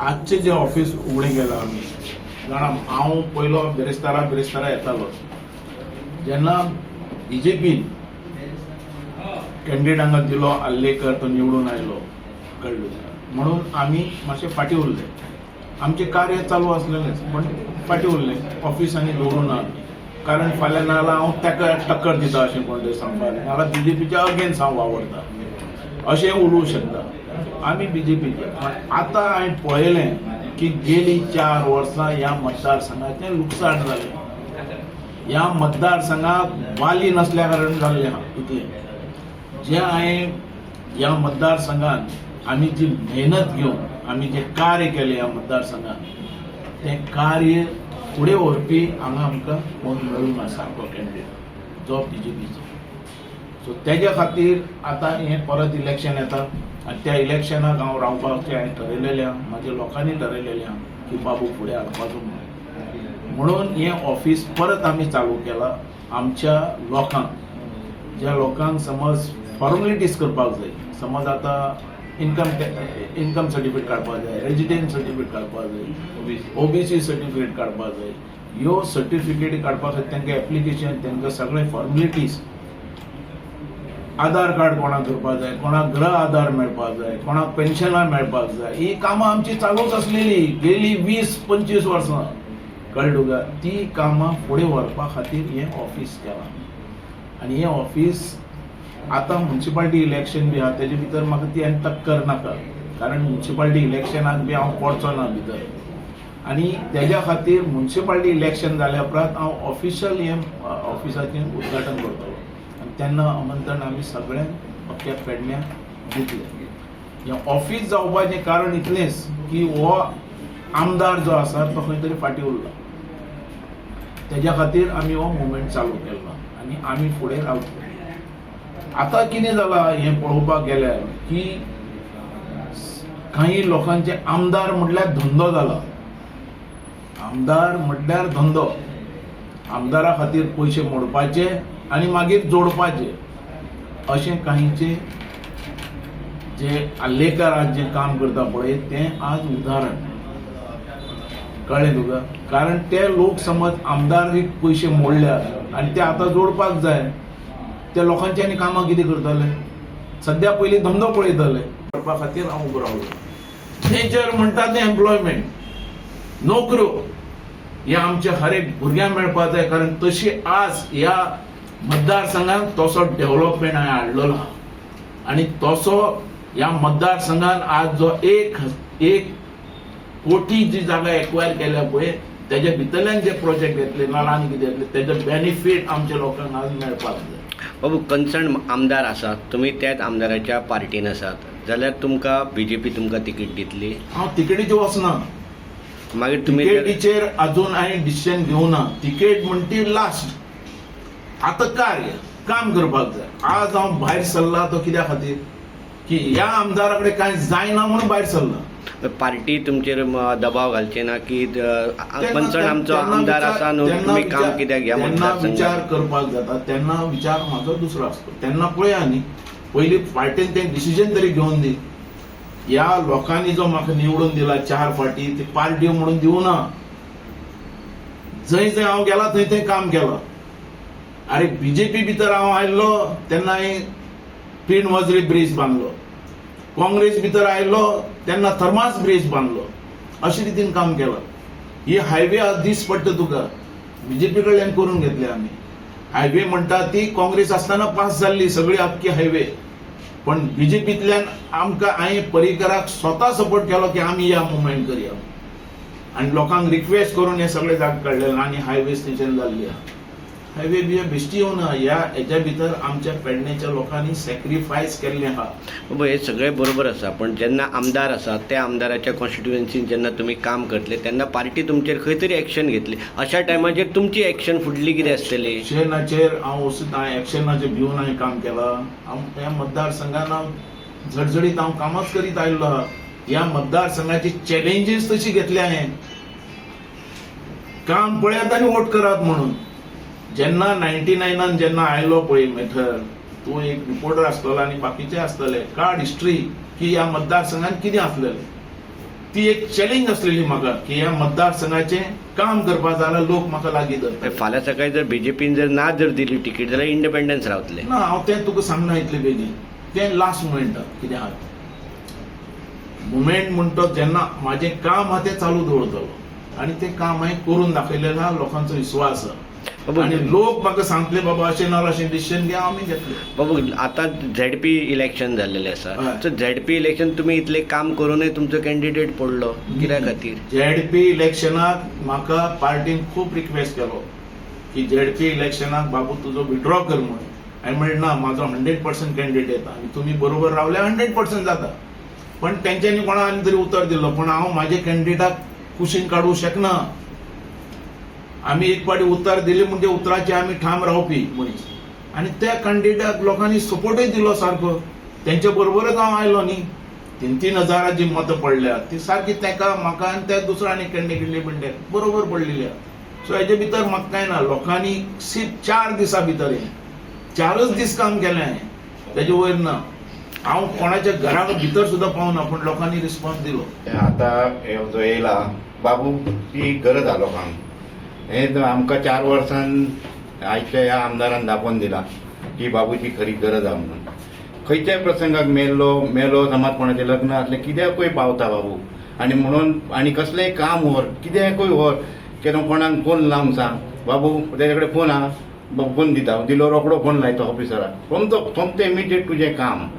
आजचें जें ऑफिस उगडें केलां आमी जाणा, हांव पयलो बिरेस्तारा बिरेस्तारा येतालो. जेन्ना बीजेपीन कॅन्डिडेट हांगा दिलो आर्लेकर, तो निवडून आयलो, कळ्ळें? म्हणून आमी मातशे फाटीं उरले. आमचें कार्य चालू आसलेलेंच, पण फाटीं उरले. ऑफिस आनी दवरूं ना आमी, कारण फाल्यां नाजाल्यार हांव ताका टक्कर दिता अशें कोण तरी सांगपाक, नाजाल्यार बीजेपीच्या अगेन्स्ट हांव वावरता अशें उलोवंक शकता. आमी बीजेपीचे. आतां हांवें पळयलें की गेली 4 वर्सां ह्या मतदारसंघाचें लुकसाण जालें. ह्या मतदारसंघाक वाली नासल्या कारण जाल्लें आहा इतलें. जे हांवें ह्या मतदारसंघात आमी जी मेहनत घेवन आमी जें कार्य केलें ह्या मतदारसंघात, तें कार्य फुडें व्हरपी हांगा आमकां कोण मेळूंक ना सारको कॅन्डिडेट जो बीजेपीचो. सो तेज्या खातीर आतां हें परत इलेक्शन येता आनी त्या इलेक्शनाक हांव रावपाचें हांवें ठरयलेलें आहा. म्हाज्या लोकांनी ठरयलेलें आहा की बाबू फुडें हाडपाचो म्हणून. म्हणून हें ऑफिस परत आमी चालू केलां. आमच्या लोकांक, ज्या लोकांक समज फॉर्मेलिटीज करपाक जाय, समज आतां इन्कम सर्टिफिकेट काडपाक जाय, रेजिडेंट सर्टिफिकेट काडपाक जाय, ओबीसी सर्टिफिकेट काडपाक जाय, ह्यो सर्टिफिकेट काडपा खातीर तांकां एप्लिकेशन, तांकां सगळे फॉर्मेलिटीज, आधार कार्ड कोणाक करपाक जाय, कोणाक गृह आधार मेळपाक जाय, कोणाक पेन्शनां मेळपाक जाय, ही कामां आमची चालूच आसलेली गेली 20-25 वर्सां, कळ्ळें तुका? ती कामां फुडें व्हरपा खातीर हें ऑफिस केलां. आनी हें ऑफिस आतां म्युन्सिपाल्टी इलेक्शन बी आहा, तेजे भितर म्हाका ती आनी टक्कर नाका, कारण म्युन्सिपाल्टी इलेक्शनाक बी हांव पडचो ना भितर. आनी तेज्या खातीर म्युन्सिपाल्टी इलेक्शन जाल्या उपरांत हांव ऑफिशियल हें ऑफिसाचें उद्घाटन करतलो आनी तेन्ना आमंत्रण आमी सगळ्यांक अख्ख्या पेडण्यां दितले. हें ऑफिस जावपाचें कारण इतलेंच की हो आमदार जो आसा तो खंय तरी फाटीं उरला. तेज्या खातीर आमी हो मुवमेंट चालू केल्लो आनी आमी फुडें रावतले. आतां कितें जालां हें पळोवपाक गेल्यार की काही लोकांचे आमदार म्हटल्यार धंदो जाला. आमदार म्हटल्यार धंदो. आमदारा खातीर पयशे मोडपाचे आनी मागीर जोडपाचे, अशें काहींचे जे आर्लेकर आज जें काम करता पळय, तें आज उदाहरण, कळ्ळें तुका? कारण ते लोक समज आमदारीक पयशे मोडल्यात आनी ते आतां जोडपाक जाय. ते लोकांची आनी कामां कितें करतले? सद्या पयलीं धंदो पळयतले. करपा खातीर हांव उबो रावलो. मेजर म्हणटा तें एम्प्लॉयमेंट, नोकऱ्यो हे आमच्या हर एक भुरग्यांक मेळपाक जाय, कारण तशी आज ह्या मतदारसंघात तसो डेव्हलपमेंट हांवें हाडलेलो आहा. आनी तसो ह्या मतदारसंघात आज जो एक एक कोटी जी जागा एक्वायर केल्या पळय, तेज्या भितरल्यान जे प्रोजेक्ट येतले ना आनी कितें येतले, तेजे बेनिफीट आमच्या लोकांक आज मेळपाक जाय. बाबू, कन्सर्न आमदार आसात, तुमी त्याच आमदाराच्या पार्टीन आसात, जाल्यार तुमकां बीजेपी तुमकां तिकीट दितली? हांव तिकेटीचेर वचना. मागीर तुमी तिकेटीचेर अजून हांवें डिसिजन घेवना. तिकेट म्हणटी लास्ट. आतां कार्य काम करपाक जाय. आज हांव भायर सरला तो कित्या खातीर की ह्या आमदारा कडेन कांय जायना म्हणून भायर सरला. पार्टी तुमचेर दबाव घालचे ना की कन्सर्न आमचो तेन्ना आमदार आसा न्हू, तेन्ना तुमी काम कित्याक ह्या तेन्ना मतदारसंघात? विचार करपाक जाता. तेन्ना विचार म्हाजो दुसरो आसतो. तेन्ना पळया न्ही, पयलीं पार्टीन तें डिसिजन तरी घेवन दी. ह्या लोकांनी जो म्हाका निवडून दिला चार फावटी, ती पार्टी म्हणून दिवना. जंय जंय हांव गेला थंय थंय काम केलां. अरे, बीजेपी भितर हांव आयल्लो तेन्ना हांवें पीण वजरी ब्रिज बांदलो. काँग्रेस भितर आयलो तेन्ना थर्मास ब्रिज बांदलो. अशे रितीन काम केलां. ही हायवे आज दीस पडटा तुका, बीजेपी कडल्यान करून घेतले आमी. हायवे म्हणटा ती काँग्रेस आसतना पास जाल्ली सगळी अख्खी हायवे, पण बीजेपीतल्यान आमकां, हांवें पर्रीकराक स्वता सपोर्ट केलो की आमी या मुवमेंट करया आनी लोकांक रिक्वेस्ट करून हे सगळे जाग काडले आनी हायवे स्टेशन जाल्ली आहा. हायवे बी बेश्टी येवना. ह्या हेज्या भितर आमच्या पेडण्याच्या लोकांनी सॅक्रिफायस केल्लें आहा. बाबू, हे सगळें बरोबर आसा, पण जेन्ना आमदार आसा त्या आमदाराच्या कॉन्स्टिट्युएन्सीन जेन्ना तुमी काम करतले तेन्ना पार्टी तुमचेर खंय तरी एक्शन घेतली. अशा टायमाचेर तुमची एक्शन फुडली कितें आसतली? एक्शनाचेर हांव वचून, हांवें एक्शनाचेर भिवन हांवें काम केलां? हांव ह्या मतदारसंघान हांव झडझडीत हांव कामाच करीत आयिल्लो आहा. ह्या मतदारसंघाची चॅलेंजीस तशी घेतल्या हांवें, काम पळयात आनी वोट करात म्हणून. जेन्ना 99न जेन्ना आयलो पळय मेथर, तूं एक रिपोर्टर आसतलो आनी बाकीचे आसतले, काड हिस्ट्री की ह्या मतदारसंघान कितें आसलेलें. ती एक चॅलेंज आसलेली म्हाका की ह्या मतदारसंघाचें काम करपा जाल्यार लोक म्हाका लागीं धरता. फाल्यां सकाळी जर बीजेपीन जर ना जर दिली तिकीट जाल्यार इंडिपेंडन्स रावतले? ना, हांव तें तुका सांगना इतले बेगीन. तें लास्ट मुमेंटाक कितें आहा. मुमेंट म्हणटा जेन्ना म्हाजें काम आहा तें चालू दवरतलो आनी तें काम हांवें करून दाखयलें आहा. लोकांचो विस्वास आहा बाबू, आनी लोक म्हाका सांगतले, बाबा अशें ना अशें डिसिजन घे, आमी घेतले. बाबू, आतां झेडपी इलेक्शन जाल्लेलें आसा. हय. सो झेडपी इलेक्शन तुमी इतलें काम करूनय तुमचो कॅन्डिडेट पडलो, कित्या खातीर? झेडपी इलेक्शनाक म्हाका पार्टीन खूब रिक्वेस्ट केलो की झेडपी इलेक्शनाक बाबू तुजो विड्रॉ कर म्हणून. हांवें म्हणलें, ना, म्हाजो 100% कॅन्डिडेट येता आनी तुमी बरोबर रावले 100% जाता. पण तेंच्यांनी कोणा आनी तरी उतर दिलो, पण हांव म्हाजे कॅन्डिडेटाक कुशीन काडूंक शकना. आमी एक फावटी उतर दिलें म्हणजे उतराचे आमी ठाम रावपी मनीस आनी त्या कॅन्डिडेटाक लोकांनी सपोर्टूय दिलो सारको. तेंच्या बरोबरच हांव आयलो न्ही. 3-3 हजारां जी मतां पडल्या ती सारकी तेका, म्हाका आनी त्या दुसऱ्या आनी कॅन्डिडेट इंडिपेंडंट बरोबर पडलेली आहा. सो हेजे भितर म्हाका कांय ना. लोकांनी सिर्फ 4 दिसां भितर, हें 4च दीस काम केलें हांवें, तेजे वयर ना. हांव कोणाच्या घरा भितर सुद्दां पावना, पूण लोकांनी रिस्पॉन्स दिलो. आता हे जो येयला बाबू, ती गरज आहा लोकांक. हें तर आमकां 4 वर्सान आयच्या ह्या आमदारान दाखोवन दिला की बाबूची खरी गरज आहा म्हणून. खंयच्याय प्रसंगाक मेल्लो मेलो समज, कोणाचें लग्न आसलें, कित्याकूय पावता बाबू. आनी म्हणून आनी कसलेंय काम व्हर, कित्याकूय व्हर, केन्ना कोणाक फोन लावंक सांग, बाबू तेजे कडेन फोन आहा, फोन दिता, दिलो रोकडो फोन लायता ऑफिसराक, सोमतो सोमतें इमिजिएट तुजें काम.